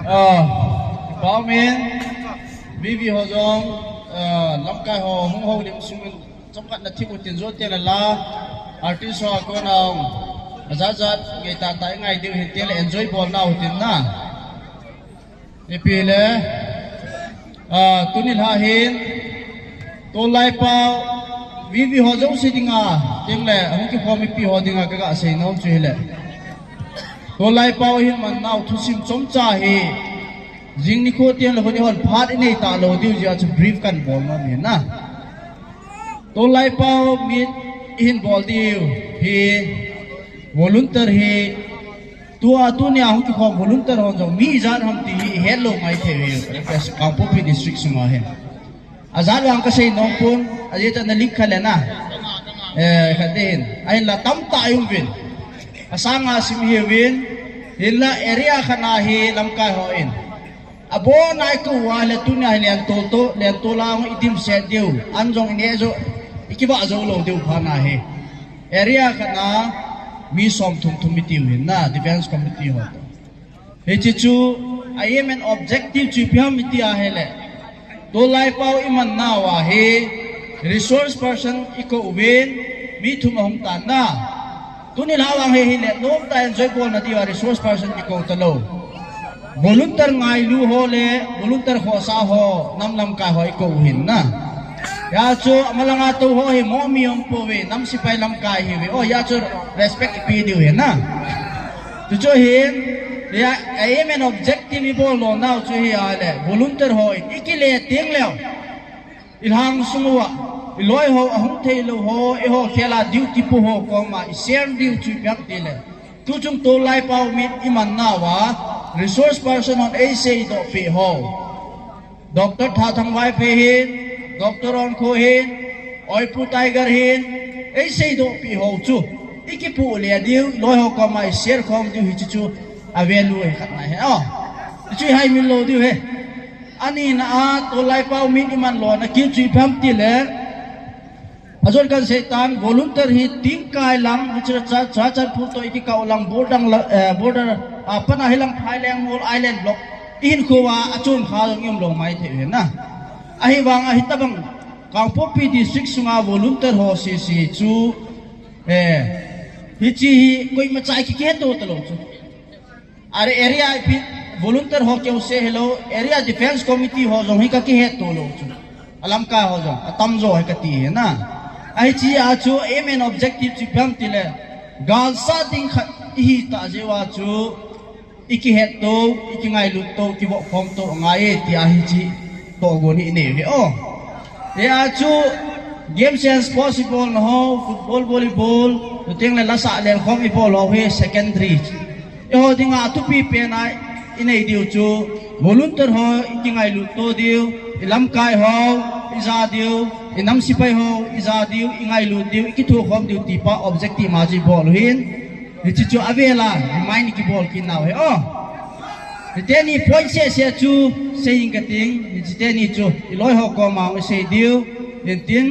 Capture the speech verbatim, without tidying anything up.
Ah, Paomin, V V ho jong, ah, lamkai ho hung houlim sungin chomkhat na thip u tin jou teng le la, artist ho a kona hung, ajat jat, ngai tah tah i ngai diu hin teng le enjoy bol nau tin na. Ipi le, ah, tuni lha hin, Tolai Pao, V V ho jouse dinga, teng le, ahung kikhom mipi ho dinga, ka ga sei nom chu hile. Tolai Pao hin man nau thusim chomcha hi, jing nikho teng le honi hon phat i nei ta lou diu jeh a chu brief kan bol nom hi na. Tolai Pao meet i hin bol diu hi, volunteer hi, tua tunia hung kikhom volunteer hon jong mi ijat ham ti hi i het lou maithei u hi, Kangpokpi District sunga hin. Ajat vang ka sei nom pon, ajeh chu na link khat le na. Eh, khat te hin. Ahinla tamtah i um uvin. Asanga sim i hi uvin. Hinla area khat na hi lamkai ho in. Abon a i kou uva le tunia hi lentol to, lentol a hung i dimset diu. An jong i neh jou, i kivah jou lou diu phat na hi. Area khat na mi som thum thum i tiu hin na, defense committee ho. Hiche chu, a aim and objective chu ipi ham i ti a hile. Tolai Pao i man nau a hi, resource person i kou uvin, mi thum ahung tan na. Tuni lha vang hi hile, nomtah in enjoy bol na diu a resource person i kou ta lou. Volunteer ngailu ho le, volunteer khohsah ho, nam lamkai ho i kou u hin na. Hia chu, amalanga tou ho hi, mo mi um pouve, nam sepai lamkai hi uve. Oh, hia chu respect i pe diu hin na. Chu chu hin, hia, aim and objective i bol lou nau chu hi a le, volunteer ho in, i kile teng leu. I lhang sung uva, i loi ho, ahung thei lou ho, eiho khel a duty po ho koma, i share diu chu ipi ham ti le. Tuchung Tolai Pao meet i man nau a, resource person hon ei seidoh peh ho. Doctor Thathang Vaiphei hin, Doctor Onkho hin, Oipu Tiger hin, ei seidoh peh ho chu. I kipuh le diu, loi ho koma i share khom diu hiche chu, a value hi khat na hi. Oh, hichu i haimil lou diu hi. Ani na a, Tolai Pao meet i man lona kiu chu ipi ham ti le. Ajot kan sei tan, volunteer hi tingkai lang, hiche cha, cha chan phu to i kikah u lang, border lang, eh, border, a, pana hi lang Phaileng Mol Island block. I hinkho uva, achom kha jong i um lou maithei u hin na. Ahivang a hitabang, Kangpokpi District sunga volunteer ho sese chu, eh, hiche hi, koima cha i ki, kihet to ta lou chu. Are area ipi volunteer ho keu se hilou, area defense committee ho jong hi ka kihet to lou chu. Alamkai ho jong, atamjo hi kati hi na. Ahi chi a chu aim and objective chu ipi ham ti le, galsat ding khat i hi ta jeh uva chu, i kihet to, i kingailut to, kivoh khom to, ngai e ti a hiche tohgon hi i nei u hi o. Hia chu games and sports i bol na ho, football, volleyball, chuteng le lasah lengkhom i bol ho hi secondary. Eiho dinga athupi pen a i nei diu chu volunteer ho i kingailut to diu, i lamkai ho i ja diu, i nam sepai ho i ja diu, i ngailut diu, i kithukhom diu ti pa objective ma chu i bol u hin. Hiche chu avel a remind i kibol kit nau hi o. Hiteni point seh seh chu sei ing kating, hiche teni chu i loi ho koma i sei diu, hintin,